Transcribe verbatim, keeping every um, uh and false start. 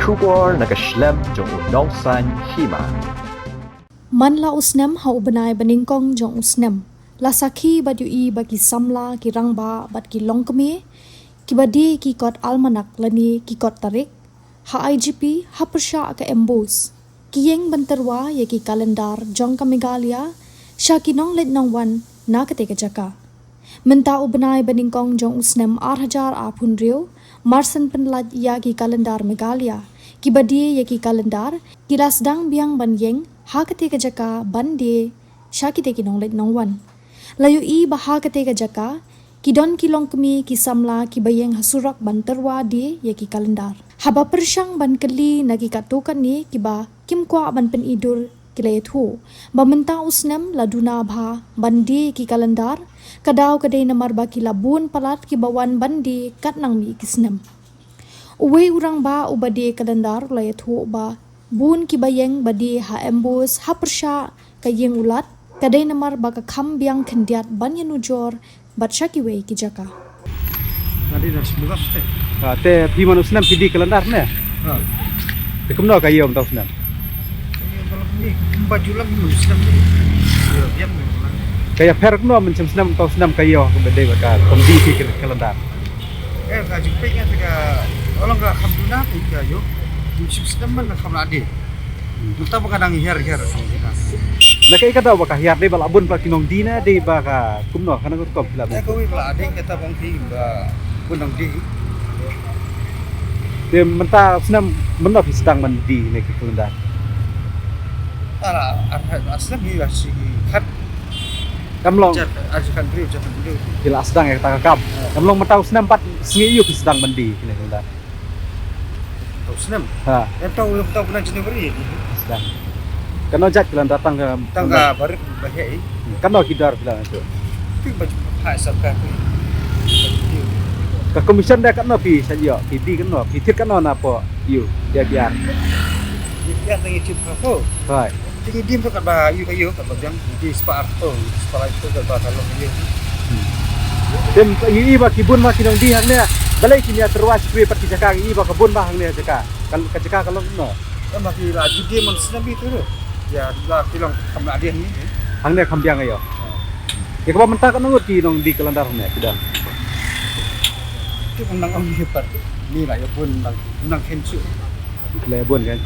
Khubor na ka shlem jong u Nongsaiñ Hima. Man la u snem ha u bnai banyngkong jong u snem, la sakhi bad ïohi ba ki samla, ki rangbah bad ki longkmie kiba die ki kot almanak lane ki kot tarik ha I G P ha pyrshah ka MBOSE, ki ïeng ban tyrwa ïa ki kalendar jong ka Meghalaya sha ki nongleit nongwan na katei ka jaka. Mynta u bnai banyngkong jong u snem ar hajar arphew hynriew, marshen pynlait ïa ki kalendar Meghalaya kiba die ïa ki kalendar ki la sdang biang ban ïeng ha katei ka jaka ban die sha kitei ki nongleit nongwan. La ïohi ba ha katei ka jaka ki don ki longkmie, ki samla kiba ïeng ha surok ban tyrwa die ïa ki kalendar. Haba pyrshang ban kylli na ki katto katne kiba kim kwah ban pyni dur, ki la ïathuh ba mynta u snem la duna bha ban die ki kalendar. Ka daw ka dei namar ba ki la bun palat kiba wan ban die katnang mih ki snem. Uwei u rangbah uba die kalendar u la ïathuh ba bun kiba ïeng ba die ha MBOSE ha pyrshah ka ïing u Lat ka dei namar ba ka kham biang khyndiat ban ïanujor bad sha kiwei ki jaka. Nga dei na Shmurgas te. Ah, te phi man u snem phi die kalendar ne? Ha. Te kumno ka ïoh mynta u snem? Ïoh mynta u snem. Kumba ju lang mynta u snem. Ïoh biang mynta u snem. Ka ïapher kumno mynshem snem mynta u snem ka ïoh kumba dei ba ka kum die phi kalendar? Eh, ka jingpeit nga te ka, oh, long ka kham duna phi ka ïoh. Mynshem snem man ka kham la die. Mynta ba ka dang hiar hiar. Na kaei ka daw ba ka hiar, dei ba la bun palat ki nongdie ne dei ba ka kumno, kane ka rukom phi la bun? Eh, kawei ba la dei, kata ba ong ki ba bun nongdie. Te mynta snem mynno phi sdang ban die ne ki kalendar? Ara, ara, ara snem hi ba shi khat. Kam long. Jar, ar shi khat hynriew, jar khat hynriew. Phi la sdang ïa kata ka kam. Eh. Kam long mynta u snem pat sngi ïoh phi sdang ban die kine ki kalendar? Tau snem. Ha. Em tau, tau bulan January. Sdang. Kano jait phi la tang ka, tang ka barit ba heh. Kano ki dor phi la tu? Phi ba ha sorkar phi. Ka commission da kano phi sa ïoh, phi die kano, phi thied kano na po ïoh, ïa biar. Ïa biar tang ïa thied pha po. Hai. Te ngi dim to katba ïoh ka ïoh katba biang, ngi spah to, spah lai to katba ka long ïoh. Te ngi i ba ki bun ba ki nongdie hangne. Balei ki ïa tyrwa shuh pat ki jaka, ngi i ba ka bun ba hangne jaka. Ka, ka jaka ka long no. Em ba ki la ju die man snem bi tu. Ïa la ki long kham la die hangne. Hangne kham biang ïoh. Ïa kaba mynta katno ngut ki nongdie kalendar hangne ki don? Ki nang ong ïa pat. Ni la ïa bun nang, nang khein shuh. Ki la ïa bun kan.